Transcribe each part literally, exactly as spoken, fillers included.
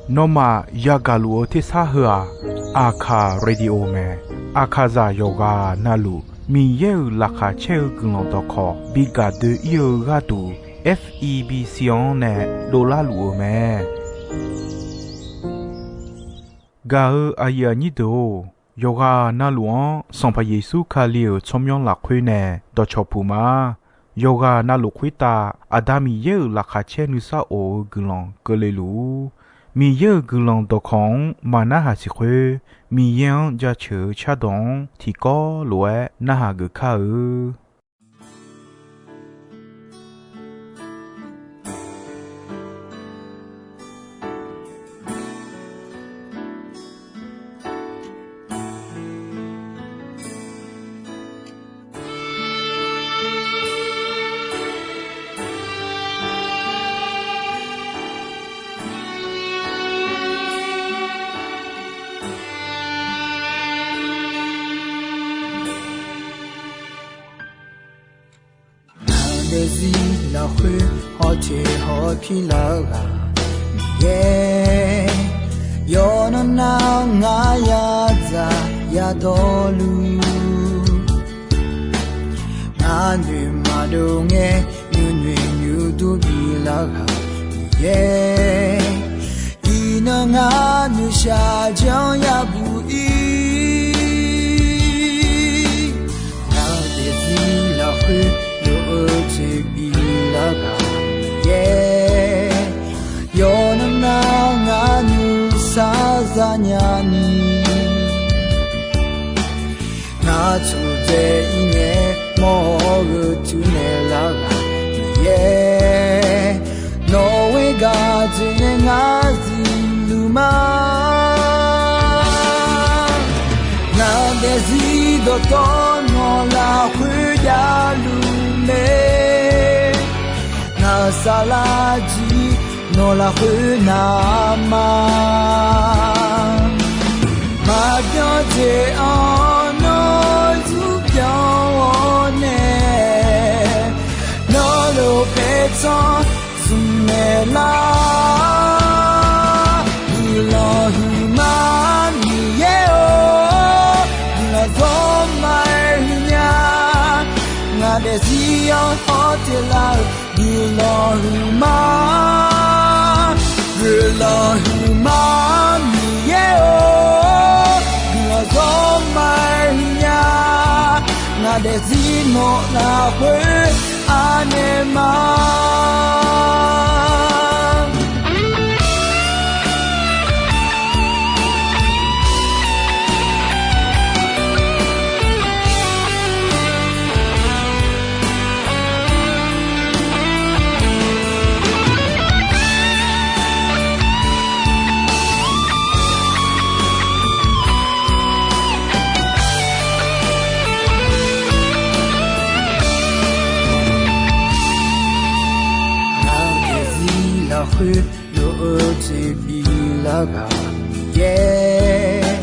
Nawmaf yagaq luf-eu tersar heu-aq, Aqkaq Radio mae. Aqkaqzaq yawqghaq navluf Miqyaer-euq laqkhaq caer-eu guiqlanq dawqkawq bi gaq doe-ir-eu gharduq, F E B C-anr nae dovlar luf-eu mae. Gaq-eu aqyuif aqnyir deuq-or, yawqghaq navluf-anr Sanqpaq Yeqsur Kali-euq tsawrmyanr lafkhoer nae dawqcawq puq ma. Yawqghaq navluf khoertav Aqda Miqyaer-euq laqkhaq caer nuisar of-eu guiqlanq keuvle luf-ur. Miqyaer-euq guiqlanq dawqkawq-anr maqnarhaq siq khoer, Miqyaer-anr jaceuq-eu cardawq-anr tiqkawv lof-aer narhaq geuf kar-eu. Ngaq daefzir lafkhoer hawteq hawpir lar-eu ghaq Miqyaer, yawqnan nar ngar yadzaq yadawrluf, ngar noeq maqdov ngae nuinoeq nuidur bilar ghaq Miqyaer, iqnan ngar noeqshaq janr yabuq ir. Ngaq daefzir lafkhoer lof-eu jeq bilar ghaq Miqyaer, yawqnan nar ngar nuisar zanya ni, ngar tsurdzae ir ngae mawr-eu tuinaeq lar ghaq Miqyaer, nawq ghoer gaq jeq nae ngar zifluf ma. Ngaq daefzir dawqtawvluf nawq lafkhoer javluf mae, ngaq saflar jir nawq lafkhoer navma, maqbyan jeq-anr nawr zmr byan-awr nae, nawr lof paertsanr zmq naeq lar. Guiqlanq huiqma Miqyaer-or, guiqlanq zawr ma-aer huiq nya. Ngaq daefzir-anr hawteq lar-euq guiqlanq huiqma, guiqlanq huiqma Miqyaer-or, guiqlanq zawr ma-aer huiq nya. Ngaq daefzir nawq lafkhoer anaeq ma. Ngaq daefzir lafkhoer lof-eu jeq bilar ghaq Miqyaer,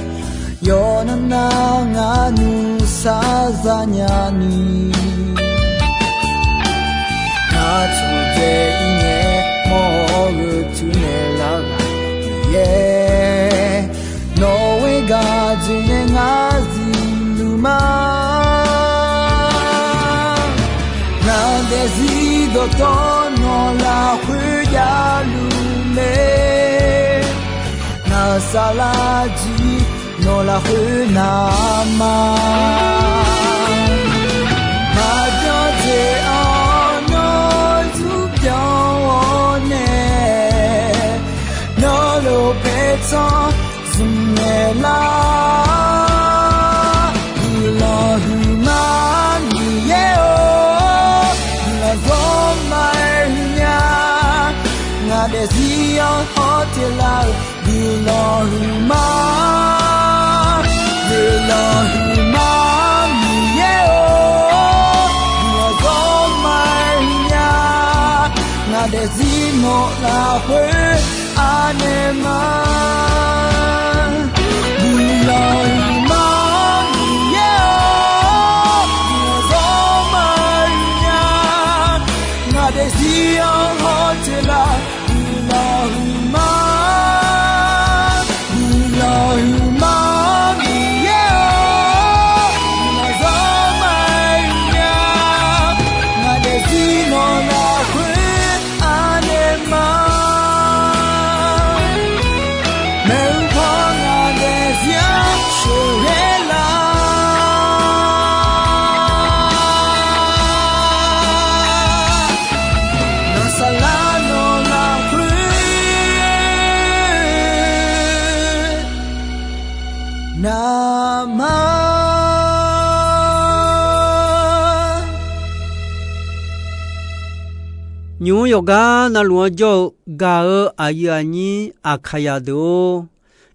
yawqnan nar ngar nuisar zanya ni, ngar tsurdzae ir ngae mawr-eu tuinaeq lar ghaq Miqyaer, nawq ghoer gaq jeq nae ngar zifluf ma. Ngaq daefzir dawqtawvluf nawq lafkhoer javluf mae, ngaq saflar jir nawq lafkhoer navma, maqbyan jeq-anr nawr zmr byan-awr nae, nawr lof paertsanr zmq naeq lar. Guiqlanq huiqma Miqyaer-or, guiqlanq zawr ma-aer huiq nya. Ngaq daefzir-anr hawteq lar-euq guiqlanq huiqma, guiqlanq huiqma Miqyaer-or, guiqlanq zawr ma-aer huiq nya. Ngaq daefzir nawq lafkhoer anaeq ma. Guiqlanq huiqma Miqyaer-or, guiqlanq zawr ma-aer huiq nya. Ngaq daefzir-anr hawteq lar, guiqlanq Nymq-mr yawqgar navluf-anr jawr-eu gaq-eu aqyuif aqnyir Aqkaqyaq deuq-or,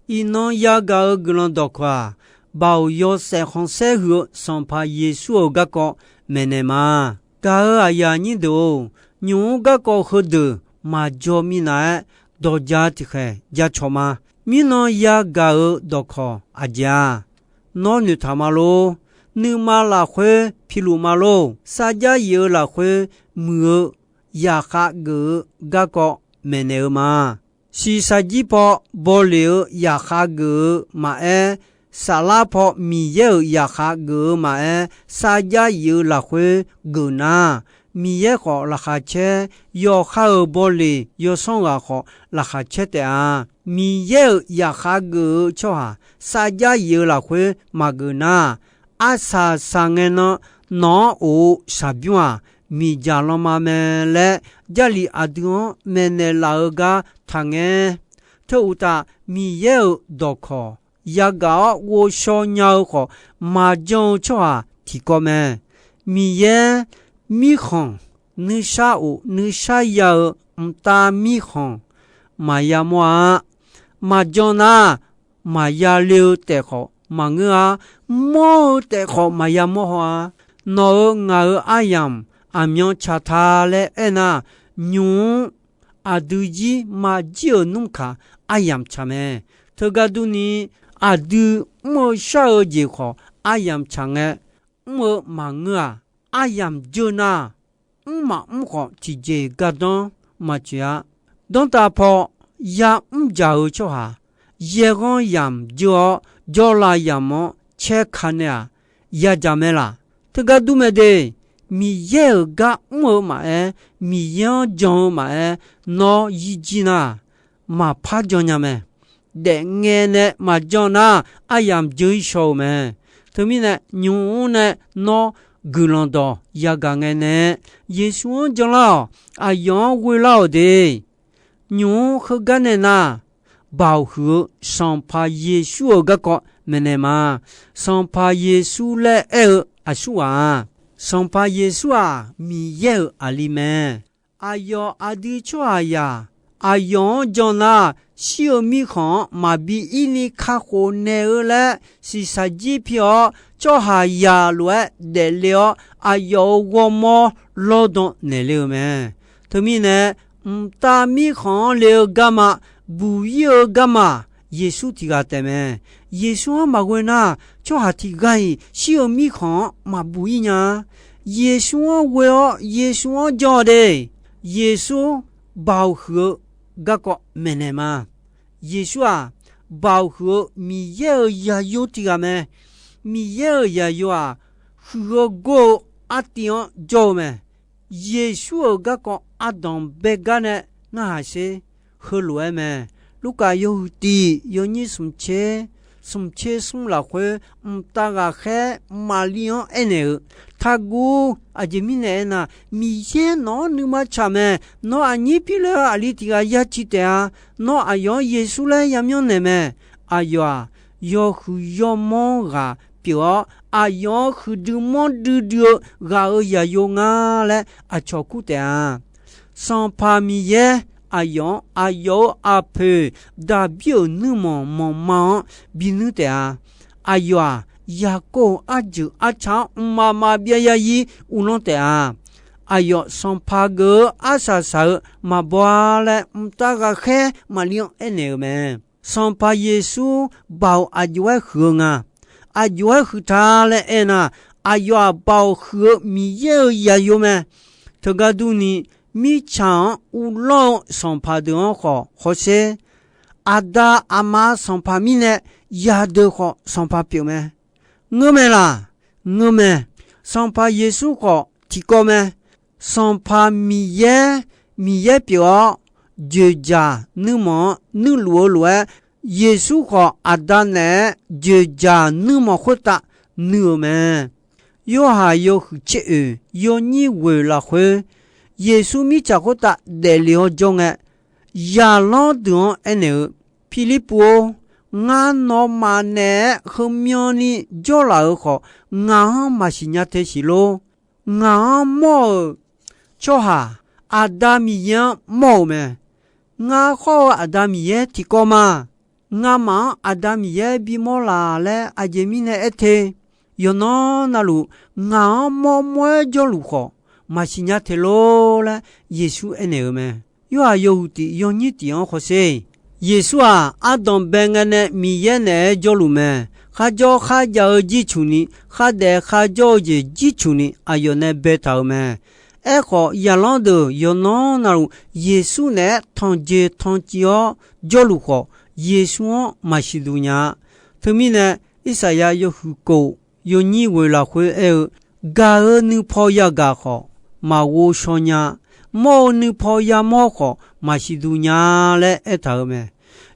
iqnan yagaq-eu guiqlanq dawqkawq-aq, Baoq yawshaef khanqsaer huiq-eu Sanqpaq Yeqsur-euq garkawv maeqnaeq ma. Gaq-eu aqyuif aqnyir deuq-or, nymq-mr garkawv heudeuq maqjaw minav-aer dawq ja tiqkhaeq ja cawq ma. Mirnan yagaq-eu dawqkawq aqjeq-a? Nawr noeqtaq ma lor. Nuima lafkhoer piluf ma lor. Sarjax yif-eu lafkhoer muiq-eu zaqkhav geuf-eu garkawv maeqnaeq-eu ma. Shiqshaq jir paw bawleq-eu zaqkhav geuf-eu maqaer, saflar paw Miqyaer-euq zaqkhav geuf-eu maqaer, sarjax yif-eu lafkhoer geuf nar, Miqyaer khawf laqkhaq caer, yawqha-euq bawleq yawsanr ghaq khawf laqkhaq caer taef-a. Miqyaer-euq zaqkhav geuf-eu tsawrhaq sarjax yif-eu lafkhoer maqgeuf nar, arsaq saqngae nan nawq-anr of-eu shaqbymr-aq, miqdzaq lanma mae laer Jarlif aqdui-anr maeqnaeq laf-eu gar taqngae. Teu uqtaf, Miqyaer-euq dawqkawq yagaq-awr ghovshaw nya-eu khawf, maqjan-eu tsawrhaq tiqkawv mae. Miqyaer mirkhanq nuishar of nuishar ya-eu mqtav mirkhanq maqya mawr-a. Maqjan nar, maqya le-eu taef khawf maqngeur-a. Mawr-eu taef khawf maqya mawr haw-a. Nawq-euq ngaq-euq aryamq aqmyan tsaq ta laer aernar, nymq-mr aqdui jir maqjir-euq nmr kaq aryamq tsaq mae. Teugar durni, aqdui mr-eu shar-eu jeq khawf aryamq tsaq ngae, mr-eu maqngeur-aq, aryamq jeur nar, mr maqmr khawf tiqjeq gardanr maqtsoeq-a. Danrtav paw ya'mr dzaq-eu tsawrhaq, yaerghanr yamq jeur-awr, jawrlav yamq-anr caer ka nae-aq, yadzaq mae laq? Teugar dur mae de. Miqyaer-euq gar mr-eu maqaer, Miqyaer-anr jan-eu maqaer, nawr yir jir nar, maqpar jan nya mae. Daefngae nae maqjan nar, aryamq jeur-ir shaw-eu mae. Teumirnae, nymq-mr nae nawr guiqlanq dawq yagaq ngae nae, Yeqsur-anr janlar-awq. Aqyawf-anr ghoelar-awq de. Nymq-mr heugar nae nar, Baoq huiq-eu Sanqpaq Yeqsur-euq garkawv maeqnaeq ma. Sanqpaq Yeqsur laer aer-eu aqsurghaq-aq, Sanqpaq Yeqsur-aq, Miqyaer-euq aqli mae. Aqyawf aqdui tsawrhaqzaq, aqyawf-anr jan nar, shir-eu mirkhanq-anr maqbi ir ni kakhof naeq-eu laer shiqshaq jir pi-awr, tsawrhaqzaq lof-aer daefle-awr, aqyawf-euq ghawrmawr lawrdan naeqle-eu mae. Teumirnae, mqtav mirkhanq-anr le-eu garma, buq ir-eu garma, Yeqsur tiq ghaq taef mae. Yeqsur-anr maqghoe nar, tsawrhaq tiq ghaq-iq shir-eu mirkhanq-anr maqbuq ir nya-a. Yeqsur-anr ghoe-awr Yeqsur-anr jan-awq de. Yeqsur Baoq huiq-eu garkawv maeqnaeq ma. Yeqsur-aq, Baoq huiq-eu Miqyaer-euq zaqyo tiq ghaq mae. Miqyaer-euq zaqyo-aq, huiq-eu gor-eu artiv-anr jawr-eu mae. Yeqsur-euq garkawv ardanq bae gar nae narhaq sher. Heulof-aer mae. Lurkaf yawhuiq tiq yawnyir smq tser, smq tser smr lafkhoer, mqtav ghaqkhaer Maqli-anr aernaeq-euq, Taqguv. Aqjeq mirnae aernar, Miqyaer nawq-anr nuima tsaq mae. Nawr aqnyir pi laer-eu aqli tiq ghaq ya ciq taef-a. Nawr aqyawf-anr Yeqsur laer yamyanr naeq mae. Aqyawf-aq, yawhuiq yawmanr ghaq pyeuf-awr, aqyawf-anr huiqdui manrdui dui-eu ghaq-euq zaqyo nga laer aqcawq kur taef-a. Sanqpaq Miqyaer aqyawf-anr aqyawf-euq aqpoeq Daqbir-euq nuirmanq manqma-anr binuir taef-a. Aqyawf-aq, Yaqkov-euq arjeuq arca-anr mqmaq maqbyav ya-ir uvlanr taef-a. Aqyawf sanqpaq geuf-eu arsaq saq-eu maqbaw-a laer, mqtav ghaqkhaer Maqli-anr aernaeq-euq mae. Sanqpaq Yeqsur Baoq aqjox-aer huiq-eu nga. Aqjox-aer huiq ta laer aernar, aqyawf-aq, Baoq huiq-eu Miqyaer-euq zaqyo mae. Teugar durni, mirtsaq-anr uvlanr-eu sanqpaq deuq-anr khawf hawsher. Aqda aqma sanqpaq mirnae, yadeuq khawf sanqpaq pyeuf mae. Ngeur mae laq? Ngeur mae. Sanqpaq Yeqsur khawf tiqkawv mae. Sanqpaq Miqyaer, Miqyaer pyeuf-awr, dzoeqdzaq nuirmanq-anr nuirluf-eu lof-aer, Yeqsur khawf Aqda naeq-aer dzoeqdzaq nuirmanq khoertav nuir-euq mae. Yorhaq yawhuiq tser oeq yawnyir ghoeq lafkhoer, Yeqsur mirtsaq khoertav daefle-awr jawr ngae, zaqlanr deuq-anr aernaeq-eu, Pirlirpuv-or, ngar nawmaf naeq-aer heumyanni jawrlaf-euq khawf, ngaq-anr maqsiq nya te siq lor. Ngaq-anr mawr-euq tsawrhaq, Aqda Miqyaer-anr mawr-euq mae. Ngar khawr-eu Aqda Miqyaer tiqkawv ma. Ngamaf-anr Aqda Miqyaer bimawr laf laer aqjeq mirnae aer te. Yawqnan navluf ngaq-anr mawrmawr-aer jawrluf khawf, maqsiq nya te lor laer Yeqsur aernaeq-euq mae. Yorhaq yawhuiq tiq yawnyir tiq-anr hawsher. Yeqsur-aq, ardanq bae ngae nae Miqyaer naeq-aer jawrluf mae. Kharjawr kharjav-eu jircuq ni, khardaef kharjawr-eu jeq jircuq ni aqyawf nae baetaq-euq mae. Aerkhawf, zaqlanr deuq yawqnan navluf Yeqsur naeq-aer tanqjeq tanqciv-awr jawrluf khawf, Yeqsur-anr maqsiq duq nya-a. Teumirnae, Irsaqyar yawhuiq kof yawnyir ghoeq lafkhoer aer-eu, Gaq-eu nuipaw yagaq khawf, maqghov shaw nya. Mawr-eu nuipaw yamawr khawf, maqsiq duq nya laer aertaq-euq mae.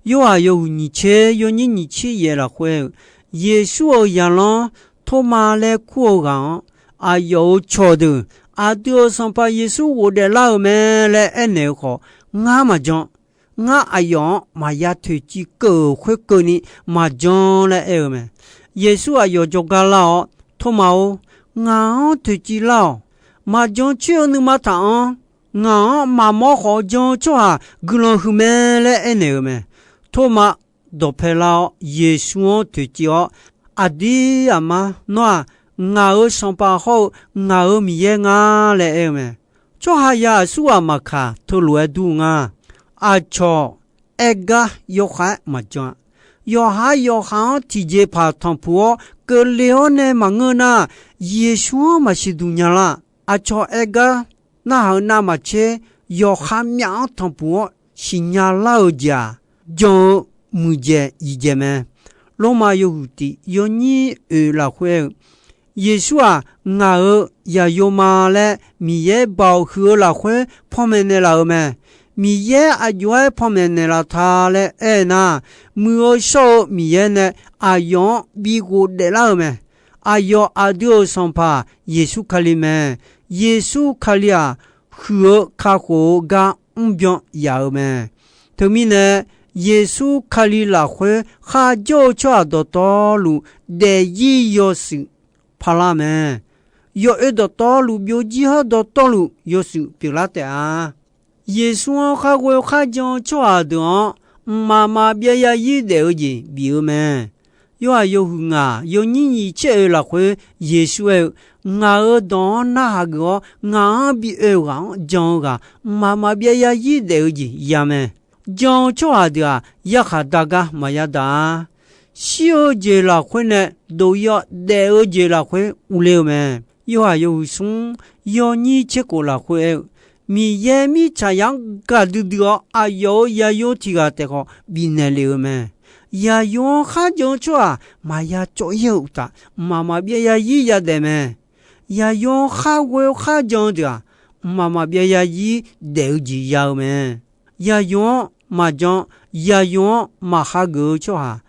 Yorhaq yawhuiq nyiq tser yawnyir nyiq tser yaef lafkhoer aer-eu, Yeqsur-euq zaqlanr Tormav laer kur-eu ghaq-anr, aqyawf-euq cawqdeuq, Aqdui-euq Sanqpaq Yeqsur ghofdaef lar-euq mae laer aernaeq-eu khawf, ngar maqjan. Ngar aqyawf-anr maqya toeqciv keuv-euq khoerkeuvni maqjan laer aer-eu mae. Yeqsur aqyawf jawrgar lar-awr, Tormav-or, ngaq-anr toeqciv lar-awq. Maqjan coer-eu nuima taq-anr, ngaq-anr maqmawr khawf jan-eu tsawrhaq guiqlanq huiq mae laer aernaeq-euq mae. Tormav dawqpae lar-awr, Yeqsur-anr toeqciv-awr, Aqdir aqmar, nawr-aq, ngaq-euq Sanqpaq hawr-eu ngaq-euq Miqyaer nga laer aer-eu mae. Tsawrhaqzaq aqsurghaq maqkaq, teulof-aer dur-eu nga. Aqcawq aer gar yawkhav-aer maqjan-a. Yawqha yawqha-anr tiqjeqpaq tanqpuq-awr keuvle-awr nae maqngeur nar, Yeqsur-anr maqsiq duq nya lar. Aqcawq aer gar narhaq-eu navmaqtser, yawqha myaf-anr tanqpuq-awr siqnya lar-eu jeq-aq, jan-eu muiqdzaeq zifdzaeq mae. Lormav yawhuiq tiq yawnyir oeq lafkhoer aer-eu, Yeqsur-aq, ngaq-euq zaqyo ma laer Miqyaer baoq huiq-eu lafkhoer panmaeq naeqlaf-euq mae. Miqyaer aqjox-aer panmaeq naeqlaf ta laer aer nar, muiq-eu shawr-eu Miqyaer nae aqyawf-anr bi ghofdaef lar-eu mae. Aqyawf aqdui-euq Sanqpaq Yeqsur Kali mae. Yeqsur Kali-aq, huiq-eu kakhof-eu gar mrbyan yaf-eu mae. Teumirnae, Yeqsur Kali lafkhoer kharjawr-eu tsawrhaq dawqtawvluf daefzir yawshuif parlar mae. Yawoer dawqtawvluf byovjir hawr dawqtawvluf yawshuif pyeuflar taef-a. Yeqsur-anr kharghoe kharjan-eu tsawrhaq deuq-anr, mqmaq maqbyav zarzir daef-eu jeq bif-eu mae. Yorhaq yawhuiq ngaq yawnyir nyiq tser oe lafkhoer Yeqsur aer-eu, Ngaq-euq dawq-anr narhaq geuf-awr ngaq-anr bi oe-eu ghaq-anr jan-eu ghaq, mqmaq maqbyav zarzir daef-eu jeq ya mae. Jan-eu tsawrhaq deuq-aq, yarkhaq dar gar maqya daq-a. Shir-eu jeq lafkhoer nae dof-ir-awr daef-eu jeq lafkhoer urler-eu mae. Yorhaq yawhuiq smr yawnyir tser khof lafkhoer aer-eu, Miqyaer mirtsaqzaq-anr gaqdui dui-awr aqyawf-euq zaqyo tiq ghaq taef khawf bifnaeq lef-eu mae. Zaqyo-anr kharjan-eu tsawrhaq maqya cawv-ir-eu uqtaf, mqmaq maqbyav zarzir yadaef mae. Zaqyo-anr kharghoe kharjan-eu deuq-aq, mqmaq maqbyav zarzir daef-eu jeq ya-eu mae. Zaqyo-anr maqjan, zaqyo-anr maqhageuf-eu tsawrhaq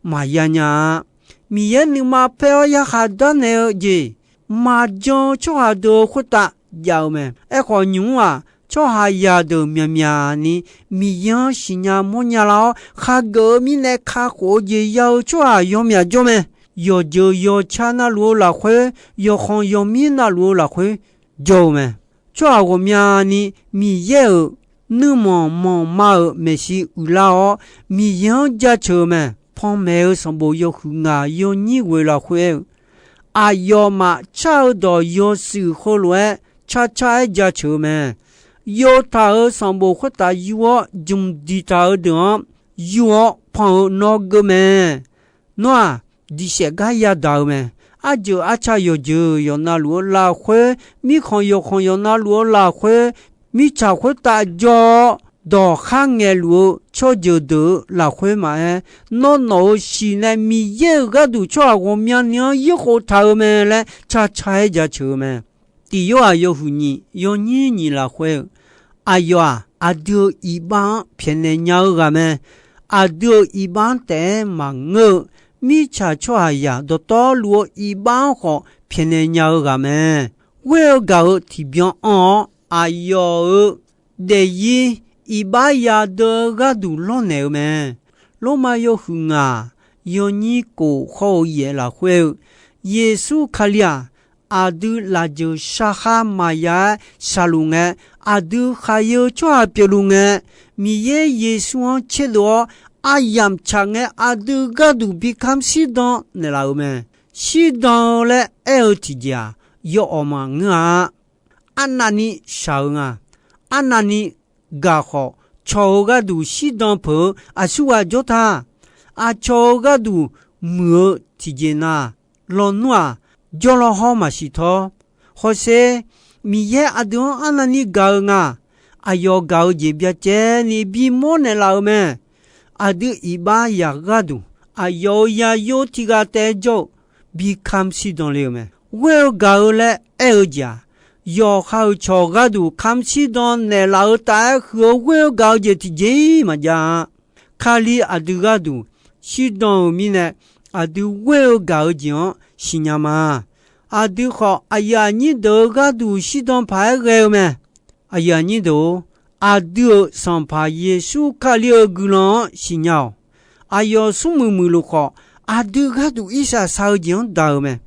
maqya nya-a. Miqyaer nuima paer-awr yarkhaq darnaeq-eu jeq maqjan-eu tsawrhaq deuq-euq khoertav jav-eu mae. Aerkhawf, nymq-mr-aq, tsawrhaqzaq deuq myaqmyaq ni Miqyaer-anr siqnya mawrnya lar-awr, khageuf-eu mirnae kakhof-eu jeq ya-eu tsawrhaq yawmyaq jawr mae. Yawqjeuq yawqca navluf-eu lafkhoer, yawqkhanq yawqmir navluf-eu lafkhoer jawr-eu mae. Tsawrhaq ghawqmyani Miqyaer-euq nuirmanq manqma-euq maeqshi uiqlar-awr, Miqyaer-anr jaceuq-eu mae. Panmaeq-eu sanqbof yawhuiq ngaq yawnyir ghoeq lafkhoer aer-eu, aqyawfmaf car-eu dawq yawshuif heulof-aer carcar-aer jaceuq-eu mae. Yov taq-euq sanqbof khoertav yur-awr jmq diqtaq-eu deuq-anr yur-awr pan-eu nawr geuv mae. Nawr-aq, diqsaef gar yadaq-eu mae. Arjeuq arca yawqjeuq yawqnavluf-eu lafkhoer, mirkhanq yawqkhanq yawqnavluf-eu lafkhoer, mirtsaq khoertav jawr-awr dawqkhar ngaeqluf-eu tsawrjeuq deuq-euq lafkhoer maqaer, nawr nawq-euq siq nae Miqyaer-euq gharduq tsawrhaq ghawqmyani-anr yurkhof taq-eu mae laer carcar-aer jaceuq-eu mae. Tiq Yorhaq yawhuiq nyiq yawnyir nyiq lafkhoer-eu, aqyawf-aq, aqdui-euq iqbax-anr pyaeqnaeq nya-eu ghaq mae. Aqdui-euq iqbax-anr taef-aer maqngeur-eu, mirtsaq tsawrhaqzaq dawqtawvluf-eu iqbax-anr khawf pyaeqnaeq nya-eu ghaq mae. Ghoer-eu gaq-euq tiqbyan anr-awr, aqyawf-euq daefzir iqbax yadeuv-eu gharduq lawrnaeq-eu mae. Lormav yawhuiq ngaq yawnyir kof khawr-eu yaef lafkhoer-eu, Yeqsur Kali-aq, aqdui lafjeuq sharkhar maqya-aer shaqluf ngae, aqdui khaqyae-eu tsawrhaq pyeufluf ngae, Miqyaer Yeqsur-anr tserdov-awr aryamq tsaq ngae, aqdui gharduq bi kamq shirdan naeqlaf-euq mae. Shirdan-eu laer aer-eu tiqjeq-aq, yawawq maqngeur-a. Arnavni shaq-eu nga. Arnavni gaq khawf, cawq-eu gharduq shirdan peuq-eu aqsurghaq jawr ta. Aqcawq-eu gharduq muiq-eu tiqjeq na, lawnmr-aq, jawr law hawr maqsiq tawr. Hawsher, Miqyaer aqdui-anr arnavni gaq-eu nga. Aqyawf gaq-eu jeq byacaevni bimawr naeqlaf-eu mae. Aqdui iqbax yaq gharduq, aqyawf-euq yayo tiq ghaq taef jawr-eu bi kamq shirdan le-eu mae. Ghoer-eu gaq-eu laer aer-eu jeq-aq, yawqha-euq cawq gharduq kamq shirdan naeqlaf-eu taef-aer huiq-eu ghoer-eu gaq-eu jeq tiqjeq-iq maqjav-a. Kali aqdui gharduq shirdan-euq mirnae, aqdui ghoer-eu gaq-eu jeq-anr siqnya ma. Aqdui khawf, aqyuif aqnyir deuq-euq gharduq shirdan paq-aer ghae-eu mae. Aqyuif aqnyir deuq-or, aqdui-euq Sanqpaq Yeqsur Kali-euq guiqlanq-anr siqnya-awq. Aqyawf smrmuiq muiqluf khawf, aqdui gharduq irsaq saq-eu jeq-anr daq-eu mae.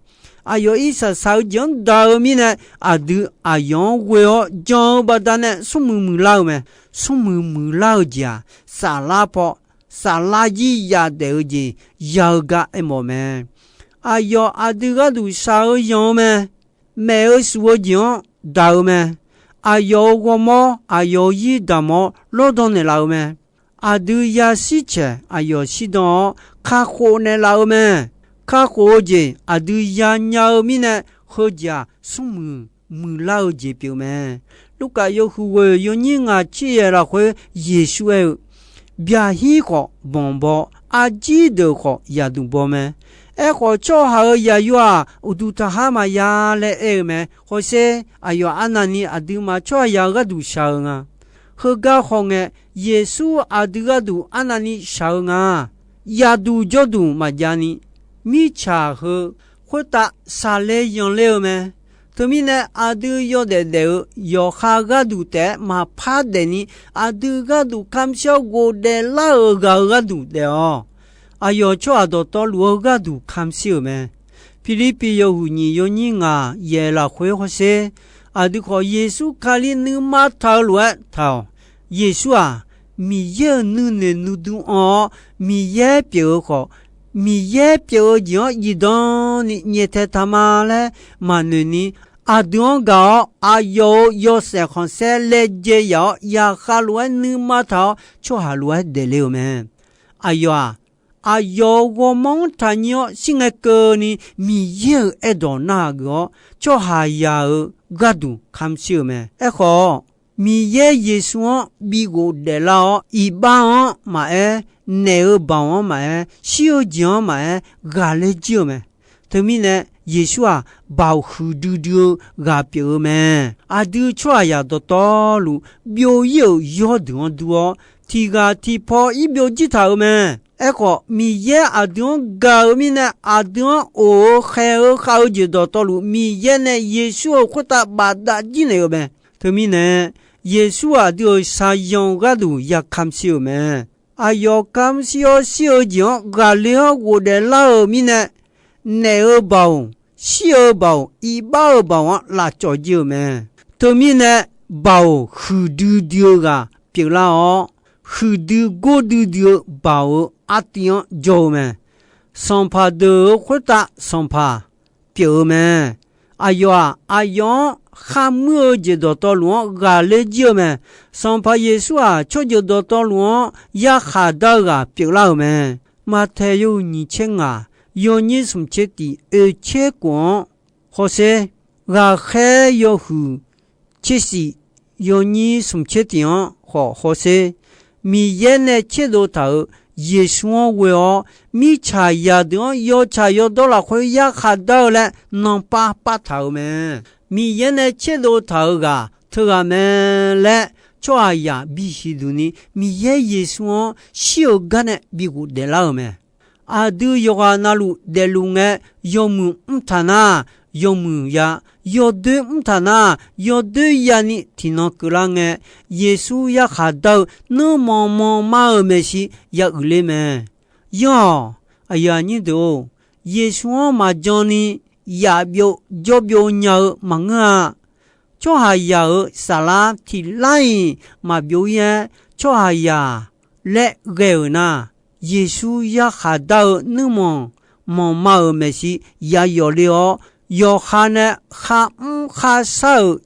Aqyawf irsaq saq-eu jeq-anr daq-eu mirnae, aqdui aqyawf-anr ghoe-awr jan-eu baqdanae smrmuiq muiqlar-eu mae. Smrmuiq muiqlar-eu jeq-aq, saflar paw saflar jir yadaef-eu jeq ya-eu gar aermawf mae. Aqyawf aqdui gharduq shaq-eu yanq-eu mae. Maef-eu shuf-eu jeq-anr daq-eu mae. Aqyawf-euq ghawrmawr, aqyawf-euq zir daqmawr lawrdan naeqlaf-eu mae. Aqdui yashir caeq aqyawf shirdan-awr kakhof naeqlaf-eu mae. Kakhof-eu jeq aqdui yanya-eu mirnae, heujeq-aq, smrmuiq muiqlar-eu jeq pyeuf mae. Lurkaf yawhuiq ghoeq yawnyir ngaq tser yaeq lafkhoer Yeqsur aer-eu, Byaqhir khawf banq baw, arjir deuq khawf yaqduq baw mae. Aerkhawf, tsawrhaq-euq yaqyo-aq, uqduq taqhar maqya laer aer-eu mae. Hawsher, aqyawf arnavni aqduimaf tsawrhaqzaq-eu gharduq shaq-eu nga. Heugar khawf ngae, Yeqsur aqdui gharduq arnavni shaq-eu nga. Yaqduq jawrduq maqjavni, mirtsaq heu khoertav saqle yanqler-eu mae. Teumirnae, aqdui yawdaef daef-eu yawqha gharduq taef-aer maqpar daefni, aqdui gharduq kamq shir-awr ghofdaef lar-euq ghaq-euq gharduq daef-awq. Aqyawf tsawrhaq dawqtawvluf-eu gharduq kamq shir-euq mae. Pirlirpiv yawhuiq nyiq yawnyir ngaq yaeq lafkhoer hawsher, aqdui khawf Yeqsur Kali nuima taq-eu lof-aer taq-awq. Yeqsur-aq, Miqyaer-euq nuinoeq nuidu anr-awr, Miqyaer pyeuf-eu khawf, Miqyaer pyeuf-eu jeq-anr zifdan ni nyaeftaeq taq ma laer maqnoeq ni, aqdui-anr gaq-awr aqyawf-euq yawshaef khanqsaer laejae yaf-awr, yaqkhav lof-aer nuima taq-awr, tsawrhaq lof-aer daefle-euq mae. Aqyawf-aq, aqyawf-euq ghawrmawr-anr taqnyir-awr shir ngae keuvni, Miqyaer-euq aerdawq narhaq geuf-awr, tsawrhaqzaq-euq gharduq kamq shir-euq mae. Aerkhawf, Miqyaer Yeqsur-anr bi ghofdaef lar-awr, iqbax-anr maqaer, naef-eu baoq-anr maqaer, shir-eu jeq-anr maqaer, ghaqler jir-eu mae. Teumirnae, Yeqsur-aq, baoq huiqdui dui-eu ghaq pyeuf-eu mae. Aqdui tsawrhaqzaq dawqtawvluf byov-ir-euq yawrdeuq-anr dur-awr, tiq ghaq tiq paw ir byovjir taq-euq mae. Aerkhawf, Miqyaer aqdui-anr gaq-euq mirnae, aqdui-anr of-eu khaeq-eu khav-eu jeq dawqtawvluf, Miqyaer nae Yeqsur-euq khoertav bafdav jir naeq-euq mae. Teumirnae, Yeqsur aqdui-euq shaqzanq-eu gharduq ya kamq shir-euq mae. Aqyawf kamq shir-awr shir-eu jeq-anr ghaqler-awr ghofdaef lar-euq mirnae, naef-eu baoq, shir-eu baoq, iqbax-euq baoq-anr lafcawv jir-euq mae. Teumirnae, baoq huiqdui dui-eu ghaq pyeuflar-awr, huiqdui gordui dui-eu baoq-euq artiv-anr jawr-eu mae. Sanqpaq deuq-euq khoertav sanqpaq pyeuf-eu mae. Aqyawf-aq, aqyawf-anr kharmuir-eu jeq dawqtawvluf-anr ghaqler jir-eu mae. Sanqpaq Yeqsur-aq, tsawrjeuq dawqtawvluf-anr yarkhaq dar-eu ghaq pyeuflar-euq mae. Maqtaeq yawhuiq nyiq tser ngaq, yawnyir smq tser tiq oeq tser kof-anr hawsher, ghaqkhaer yawhuiq tser shif, yawnyir smq tser tiq-anr khawf hawsher, Miqyaer nae tserdov taq-euq Yeqsur-anr ghoe-awr, mirtsaq zaqdeuq-anr yawtsaq yawdawr lafkhoer yarkhaq dar-eu laer nanpav pav taq-euq mae. Miqyaer nae tserdov taq-euq ghaq teughaq mae laer tsawrhaqzaq bisiq duq ni, Miqyaer Yeqsur-anr shir-eu gar nae bi ghofdaef lar-euq mae. Aqdui yawqghaq navluf daefluf ngae, yawmuiq mr taq nar, yawmuiq ya, yawdoer mr taq nar, yawdoer yani tiqnan keuvlar ngae, Yeqsur yarkhaq dar-eu nuirmanq manq mar-euq maeqshi ya uiqler mae. Yanr-awq, aqyuif aqnyir deuq-or, Yeqsur-anr maqjan ni yaf byov jawr byov nya-eu maqngeur-a. Tsawrhaqzaq-euq saflar tiqlar-iq maqbyov-ir-aer, tsawrhaqzaq laer ghae-euq nar, Yeqsur yarkhaq dar-eu nuirmanq manqma-euq maeqshi yayawf le-awr, yawqha nae kharmr kharshar-euq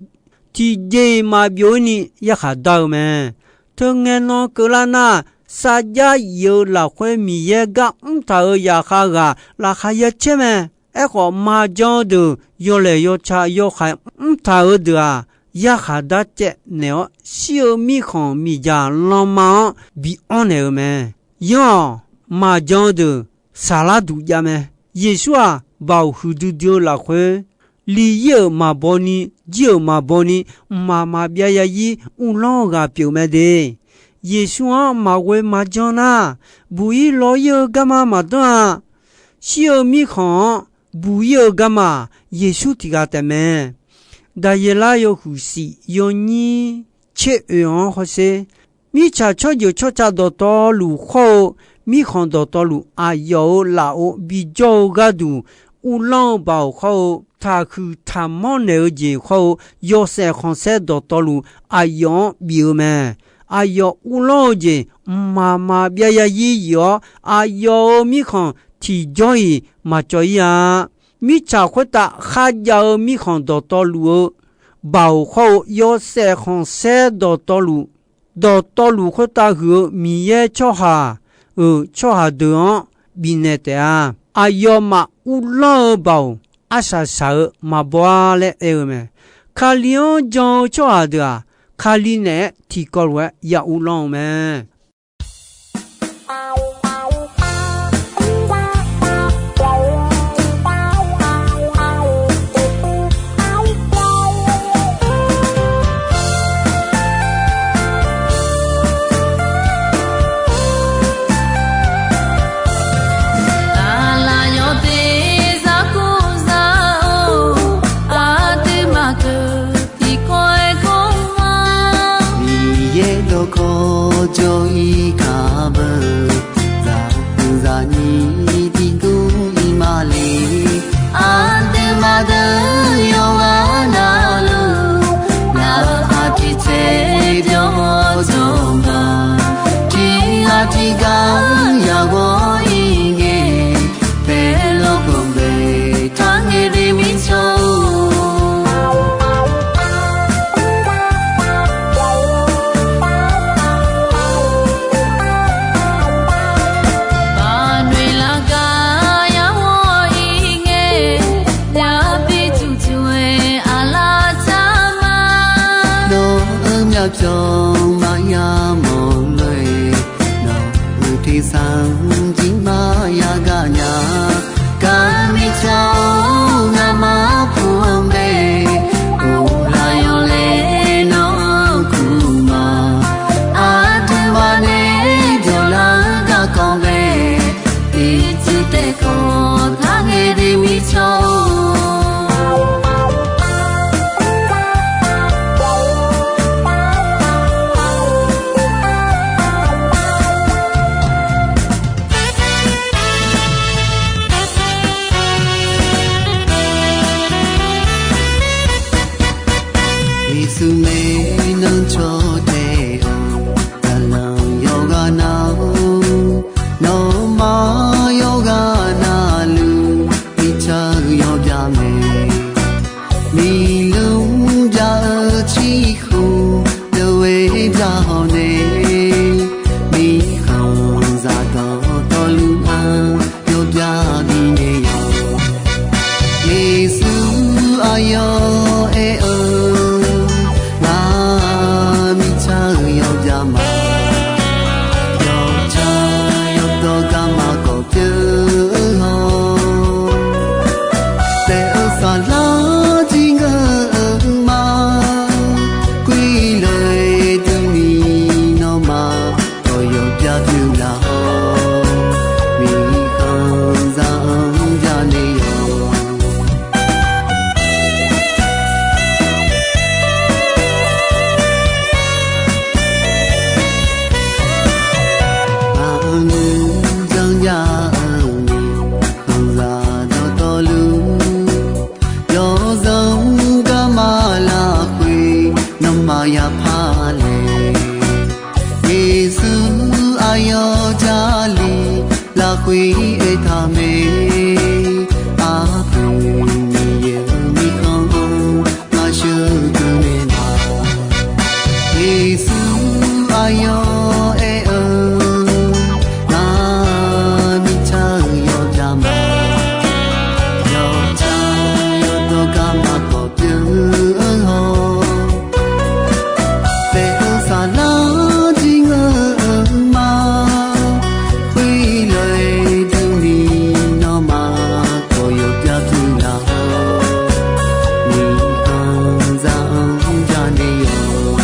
tiqjeq-iq maqbyov-ir ni yarkhaq dar-eu mae. Teungae nan keuvlar nar, sarjax yif-eu lafkhoer Miqyaer gar mrtaq-euq zaqkhav ghaq laqkhaq ya caer mae. Aerkhawf, marjan-eu deuq yawlaeq yawca yawkhaeq mrtaq-eu deuq-aq, yarkhaq dar caev naeq-awr, shir-eu mirkhanq miqdzaq lanma-anr bi anr naeq-eu mae. Yanr-awq, marjan-eu deuq saflar duq jav mae. Yeqsur-aq, baoq huiqdui dui-eu lafkhoer, li ir-euq maqbaw ni, jir-euq maqbaw ni, mqmaq maqbyav ya ir uvlanr-eu ghaq pyeuf mae de. Yeqsur-anr maqghoe maqjan nar, buq ir law ir-eu garma maqdanr-a. Shir-eu mirkhanq-anr buq ir-eu garma-aq, Yeqsur tiq ghaq taef mae. Daqyeqlar yawhuiq shif yawnyir tser oeq-anr hawsher. Mirtsaq tsawrjeuq tsawrca dawqtawvluf khawr-eu, mirkhanq dawqtawvluf aqyawf-euq lafov bijawr-eu gharduq, uvlanr-eu baoq khawr-eu, taqhuiq taqmanr naeq-eu jeq khawr-eu, yawshaef khanqsaer dawqtawvluf aqyawf-anr bif-eu mae. Aqyawf uvlanr-eu jeq mqmaq maqbyav ya ir yif-awr, aqyawf-euq mirkhanq tiqjawr-iq maqcawv ir-a. Mirtsaq khoertav kharjav-eu mirkhanq dawqtawvluf-eu baoq khawr-eu, yawshaef khanqsaer dawqtawvluf, dawqtawvluf khoertav huiq-eu Miqyaer tsawrhaq-euq tsawrhaq deuq-anr bifnaeq taef-a. Aqyawfmaf uvlanr-eu baoq arsaq saq-eu maqbaw-ar laer aer-eu mae. Kali-anr jan-eu tsawrhaq deuq-aq, Kali naeq-aer tiqkawv lof-aer ya uvlanr-eu mae. Aqlaf yawteq zar kur zar-or, aqduimaf keuq tiqkawv-aer gawrma. Miqyaer dawqkawq jawr-ir kaq beu, zaq zaqnyir tiqdur ir ma le. Aqduimaf deuq yawqghaq navluf, ngaq-euq aqtiq tser jawr-awr jawr ma. Tiq ghaq tiq ghaq yaq ghawr-ir ngae, paeqlawr kawqbae taq ngae de mirtsaq-or. Baqnoeq laf gar yar ghawr-ir ngae, yaq bi tuq tuq-aer aqlaf tsar ma. Nawq-euq myavpyawq maqya mawq lof-aer, nawq-euq tersar-anr jir maqya gaq nya. Gar mirtsaq-or, ngamaf puq-anr bae, uvlaf yawlaeq nawr-anr kur ma. Aqduimaf nae jawrlar-eu garkawv bae, tiqcuiv taef kawv taq ngae de mirtsaq-or. Oe, aertaq mae, aqpoeq Miqyaer-euq mirkhanq-anr ngar sheuqdui naeq ma. Yeqsur aqyawf aer-eu, nar mirtsaq-eu yawqjaq ma. Yawqjaq yawdawr gar maqkawq pyeuf-eu hawr, paef-eu saflar jir ngeur-eu ma. Khoerlof-aer durni nawmaf khawf yawqbyav teughaq-awr, nuikhanr zaq-anr janae yawq.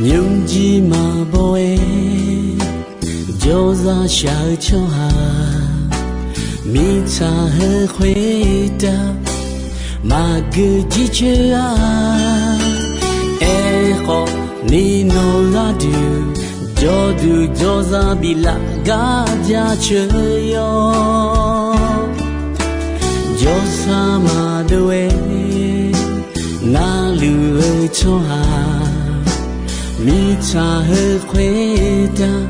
Nymrjir maqbaw-aer jawrzaq shaq-eu tsawrhaq, mirtsaq heu khoertav maqgeu jircoer-a. Aerkhawf, ni nawq-eu gharduq jawrduq jawrzaq biflaf gar jaceuq yawr. Jawrsar maqdov-aer navluf-eu tsawrhaq, mirtsaq heu khoertav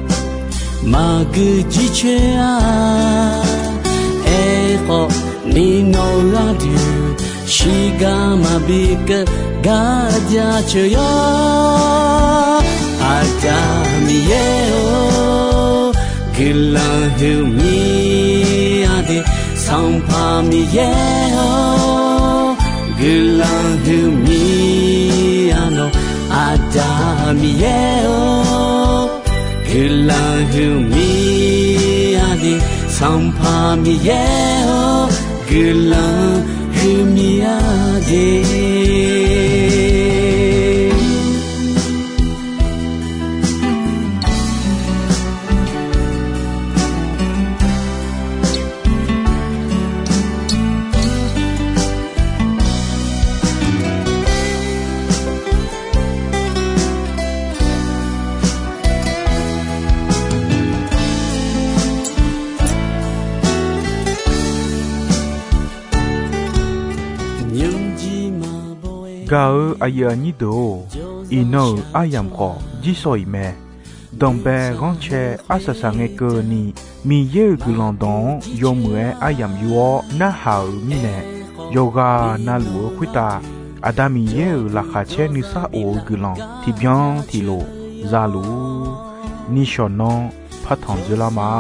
maqgeu jircoer-a. Aerkhawf, ni nawq-eu gharduq shiqgar maqbi keuv gar jaceuq yawr. Aqda Miqyaer-or, guiqlanq huiqmya de. Sanqpaq Miqyaer-or, guiqlanq huiqmya nawq. Aqda Miqyaer-or, guiqlanq huiqmya de. Sanqpaq Miqyaer-or, guiqlanq huiqmya de. Gaq-eu aqyuif aqnyir deuq-or, iqnan-euq aryamq khawf jirsawq iq mae. Danqbae ghanrcae arsaq saq ngae keuvni, Miqyaer-euq guiqlanq dawq-anr yawmuiq-aer aryamq yur-awr narhaq-euq mirnae, yawqghaq navluf-eu khoertav Aqda Miqyaer-euq laqkhaq caer nuisar of-eu guiqlanq tiqbyan tiqlof zaluf-ur. Nishawq nanr partanq dzoerlar ma.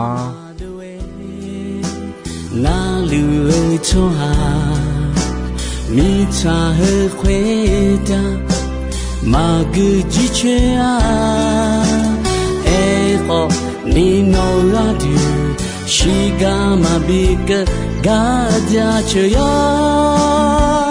Navluf-eu tsawrhaq mirtsaq heu khoertav maqgeu jircoer-a. Aerkhawf, ni nawq-eu gharduq shiqgar maqbi keuv gar jaceuq yawr.